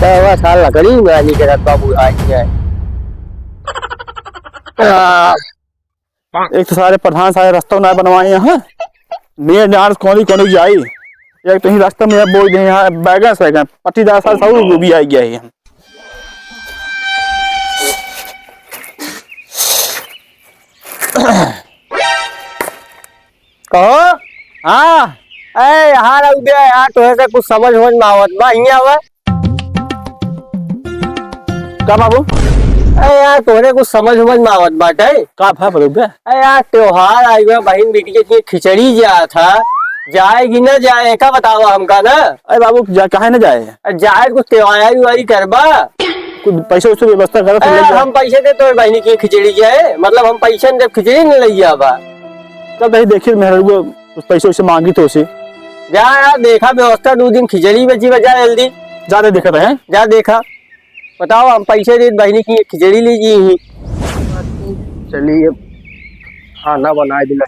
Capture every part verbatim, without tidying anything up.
अरे साला, गरीब आदमी के साथ बाबू आज के। आ, एक तो सारे प्रधान सारे रस्ता ना बनवाए हैं, मेरे डांस कोनी कोनी जाई। एक तो ही रास्ता में बोल दे यहाँ बैगन सैगन पट्टीदार सारे सब भी आ गया है। कहो। हाँ। ए, यहाँ रह गया यार, तोहे से कुछ समझ समझ में आवत बा, हियाँ आवा। का बाबू? ए यार, तोहरे कुछ समझ समझ में आवत बाटे? का भा बरुबे? ए यार, त्योहार आई बा, बहिन बिटिया के खिचड़ी जात है, जाए कि ना जाए, एका बतावा हमका ना। अरे बाबू, जा, काहे ना जाए? जाए, कुछ त्योहारी उहारी करबा। कुछ पैसे वैसे व्यवस्था करत ए, ले जा। हम पैसे दे तो बहिनी की खिचड़ी जाए, मतलब हम पैसे न देब, खिचड़ी न ले जाबा। चल भाई, देखिए मेहररुआ कुछ पैसे वैसे मांगी तो उसे। जा यार, देखा व्यवस्था, दो दिन खिचड़ी बची बा, जा जल्दी। जा दे, देखा रहे। जा देखा, बताओ, हम पैसे दे बहिनी की खिचड़ी लीजिए ही। चलिए, खाना बनाए दिला।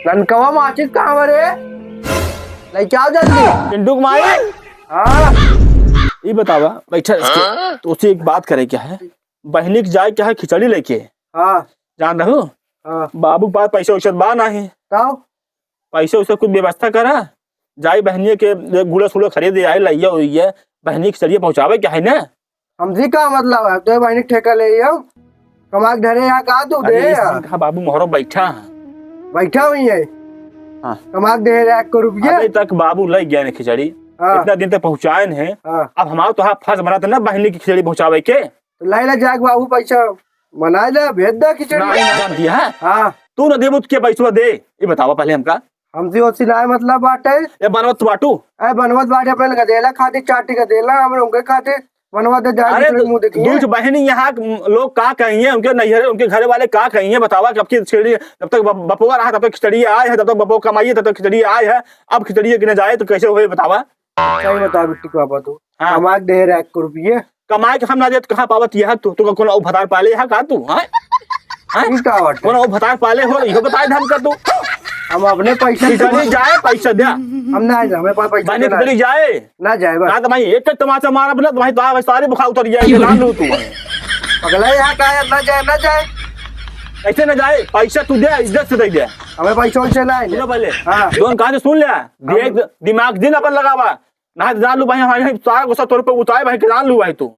ननकवा माचिस कहाँ बा रे? लइके आओ जल्दी। चिंटू के माई। हाँ। ई बतावा, बैठा इसके। हाँ? तो उससे एक बात करे क्या है? बहिनी के जाए क्या है खिचड़ी लेके? हाँ। जान रहू? हाँ। बाबू के पास पैसा वैसा बा नाही। का? पैसा वैसा कुछ व्यवस्था करा। जाई बहनिया के गुड़ा सुड़ा खरीदे आई, लइया उइया, बहनी के खिचड़िया पहुँचावे क्या है ना? हमसे का मतलब है? तो बहनी के ठेका ले आओ, कमा के धरे यहाँ का तू अरे दे इस यहाँ। दिन का बाबू मोहरो बैठा है। बैठा हुई है। हाँ। कमा के दे रहा एक रुपया। अबे तक बाबू लइ गया ने खिचड़ी। हाँ। इतना दिन तक पहुँचाए ने। हाँ। अब हमारा तो हाथ फर्ज बना था ना बहनी की खिचड़ी पहुँचावे के। तो लाई ला जाके बाबू पैसा बनाए ला, भेज दे खिचड़ी। ना, ना, जान दिया है। हाँ। तू ना देबू तो के पैसवा दे, ये बतावा पहले हमका। हमसे ओसी ना मतलब बाटे। ए बनवत बाटू। ए बनवत बाटे, अपने गदेला खातिर चाटी गदेला, हम उनके खातिर बनवा दे, जाए अरे दूसरे के मुंह देखिए। दूठ बहनी यहाँ लोग का कहिए, उनके नैहरे, उनके घरे वाले का कहिए, बतावा कब की खिचड़ी, जब तक बप-, बपुआ रहा तब तक खिचड़ी आए है, जब तक बपुआ कमाइए तब तक खिचड़ी आए है, अब खिचड़ी के न जाए तो कैसे होए बतावा? सही बता बिट्टी बाबा तू। हाँ। कमा के दे रहा एक रुपये। कमाए के हम ना देत, कहाँ पावत यह तू? तू कौन अउ भतार पाले है का तू? हाँ? हाँ? ई का बात है? कौन अउ भतार पाले हो? इहो बताए दे हमका तू। हम अपने पैसा से खिचड़ी जाए, पैसा दे। हम ना जाए, हमें पास पैसा बहनी देना है। खिचड़ी जाए। ना जाए बस। ना तो भाई एक तमाचा मारा बोला, तो भाई तो सारी बुखार उतर जाए, ये जान लो तू। पगला यहाँ का है, ना जाए, ना जाए। कैसे ना जाए? पैसा तू दे, इज्जत से दे दे। हमें पैसा वैसे ना है। सुनो पहले। हाँ। दोन कान से सुन ले। देख, दिमाग दिन अपन लगावा। ना जान लू भाई, हमारे सारा गुस्सा तोर पे उतारे भाई, के जान लू भाई तू।